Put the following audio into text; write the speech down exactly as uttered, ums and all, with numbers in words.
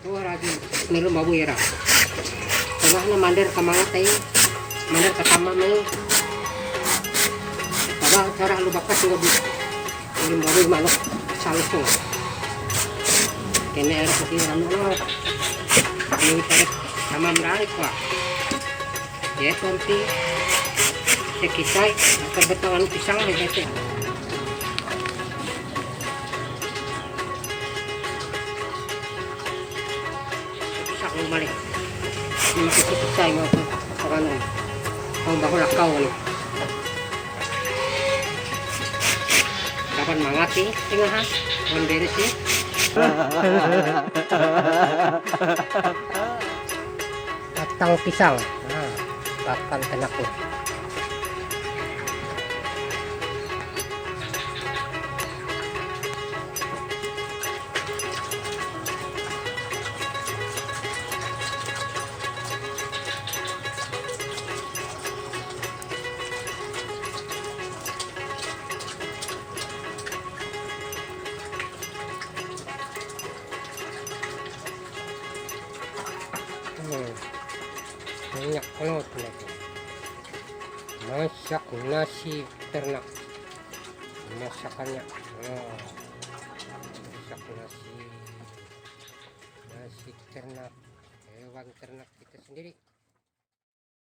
Wah, rajin. Melo mabu ya, Ra. Tengah na mander ka mangat ai. Mander ka tama melo. Coba cara lu bakas juga bu. Belum baru manuk salus tuh. Kene ada putih anu lah. Ini tarik sama menarik, wah. Ya, nanti sekitai atau betangan pisang aja tuh. Pisang balik. Ini masih sekitai mau ke orang. Mau bahu lakau nih. Kapan mangat nih, tengah ha? Belum beres nih. Batang pisang. Nah, pakan ternak nih. Hmm. Banyak banget mereka. Masak nasi ternak. Masakannya. Nah, masak nasi. Nasi ternak. Hewan ternak kita sendiri.